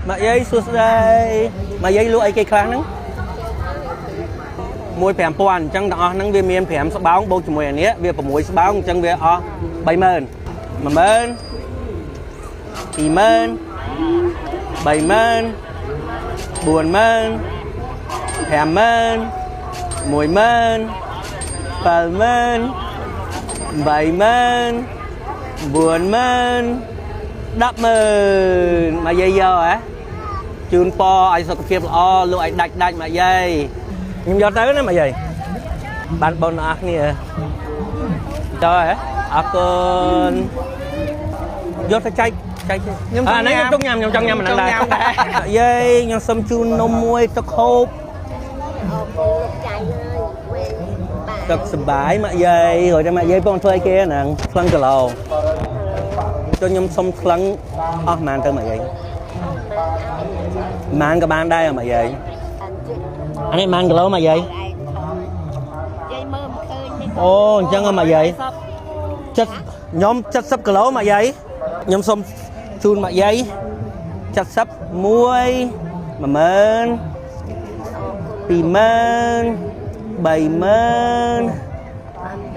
ម៉ាក់យាយសួស្តីម៉ាក់យាយលក់អីគេខ្លះហ្នឹងមួយ5000អញ្ចឹងទាំងអស់ហ្នឹងវាមាន5ស្បោងបូកជាមួយអានេះវា6ស្បោងអញ្ចឹងវាអស់30000 10000 20000 30000 40000 50000 10000 70000 80000 90000 100000ម៉ាក់យាយយកហ៎ជូនពរឲ្យសុខភាពល្អលក់ឲ្យដាច់ដាច់ម៉ាក់យាយខ្ញុំយកទៅណាម៉ាក់យាយបានបងអស់គ្នាចូលហ៎អរគុណយកទៅចែកចែក ខ្ញុំ អានេះខ្ញុំទុកញ៉ាំខ្ញុំចង់ញ៉ាំអាហ្នឹងដែរ ចង់ញ៉ាំដែរ ម៉ាក់យាយខ្ញុំសុំជូននំមួយទឹកហូប អរគុណលោកចៅអើយវិញបាទ ទឹកសបាយម៉ាក់យាយរួចតែម៉ាក់យាយបងធ្វើអីគេហ្នឹងថ្លឹងគីឡូចុះខ្ញុំសុំថ្លឹងអស់ប៉ុន្មានទៅម៉ាក់យាយប៉ុន្មានក៏បានដែរម៉ាក់យាយអានេះប៉ុន្មានគីឡូម៉ាក់យាយ យាយមើលមិនឃើញទេ អូអញ្ចឹងហ៎ម៉ាក់យាយចិត្តខ្ញុំ70គីឡូម៉ាក់យាយខ្ញុំសុំជូនម៉ាក់យាយ71 10000 20000 30000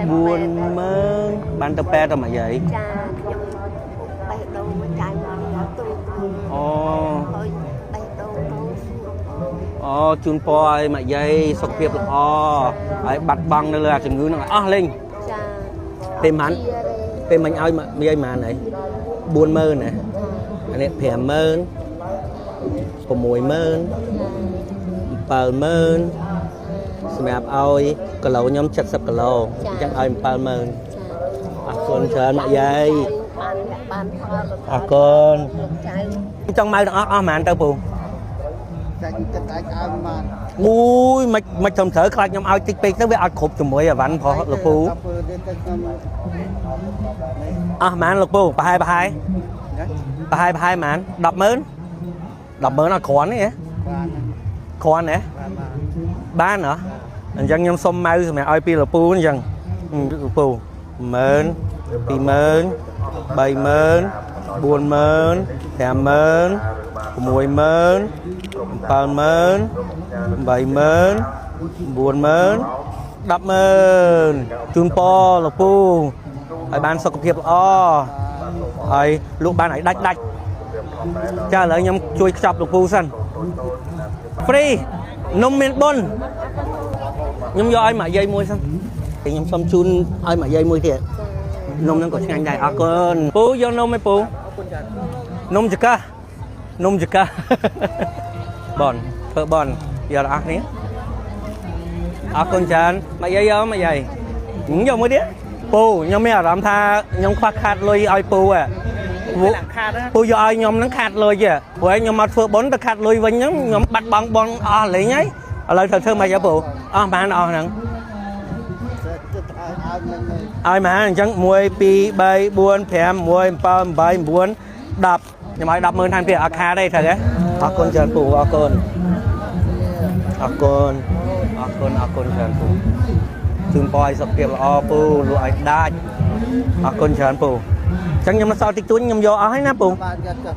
40000បានទៅពេទ្យទៅម៉ាក់យាយ ចាខ្ញុំបេះដូងមួយចៅមកទូទូ អូ ហើយបេះដូងទូសួរបង អូជូនពរឲ្យម៉ាក់យាយសុខភាពល្អឲ្យបាត់បង់នៅលើអាជំងឺហ្នឹងឲ្យអស់លេង ចា ពេលម៉ាន់ពេលមិញឲ្យម៉ាក់យាយម៉ានហើយ40000ណាអានេះ50000 60000 70000សម្រាប់ឲ្យគីឡូខ្ញុំ70គីឡូអញ្ចឹងឲ្យ70000 ចា អរគុណច្រើនម៉ាក់យាយ បានបានផល អរគុណ លោកចៅ ចង់មកទាំងអស់អស់ប៉ុន្មានទៅពូ ចាញ់ចិត្តឯងឲ្យបាន អូយមិនមិនត្រឹមត្រូវខ្លាចខ្ញុំឲ្យតិចពេកទៅវាអត់គ្រប់ជាមួយអាវ៉ាន់ប្រុសលោកពូ ដល់ពេលនេះទៅខ្ញុំ អស់ប៉ុន្មានលោកពូប្រហែលប្រហែល ណា ប្រហែលប្រហែលប៉ុន្មាន100000 100000អត់គ្រាន់ទេហ៎ បាន គ្រាន់ទេ បានបាន បានហ៎អញ្ចឹងខ្ញុំសុំម៉ៅសម្រាប់ឲ្យពីលោកពូអញ្ចឹងលោកពូ10000 20000 30000 40000 50000 60000 70000 80000 90000 100000ជូនពរលោកពូឲ្យបានសុខភាពល្អហើយលក់បានឲ្យដាច់ដាច់ចាឥឡូវខ្ញុំជួយខ្ចប់លោកពូសិន free នំមានបុណ្យខ្ញុំយកឲ្យម៉ាក់យាយមួយសិនខ្ញុំសុំជូនឲ្យម៉ាក់យាយមួយទៀតនំហ្នឹងក៏ឆ្ងាញ់ដែរអរគុណពូយកនំឯពូនំចកានំចកា បនធ្វើបនយកដល់អស់គ្នាអរគុណច្រើនម៉ាក់យាយយកម៉ាក់យាយយកមួយទៀតពូខ្ញុំមានអារម្មណ៍ថាខ្ញុំខ្វះខាតលុយឲ្យពូហ៎ពូ ខាត ពូយកឲ្យខ្ញុំហ្នឹងខាតលុយទេព្រោះឯងខ្ញុំមកធ្វើបុណ្យទៅខាតលុយវិញហ្នឹងខ្ញុំបាត់បង់បុណ្យអស់លេងហើយឥឡូវត្រូវធ្វើម៉េចហ៎ពូអស់ប៉ុន្មានអស់ហ្នឹង ចិត្តឯងឲ្យមិន ឲ្យប៉ុន្មានអញ្ចឹង1 2 3 4 5 6 7 8 9 10ខ្ញុំឲ្យ100000ថែមទៀតអត់ខាតទេត្រូវទេអរគុណច្រើនពូអរគុណអរគុណអរគុណអរគុណច្រើនពូជូនពរឲ្យសុខភាពល្អពូលក់ឲ្យដាច់អរគុណច្រើនពូអញ្ចឹងខ្ញុំនៅសល់តិចតួចខ្ញុំយកអស់ហើយណាពូ បានយកចុះ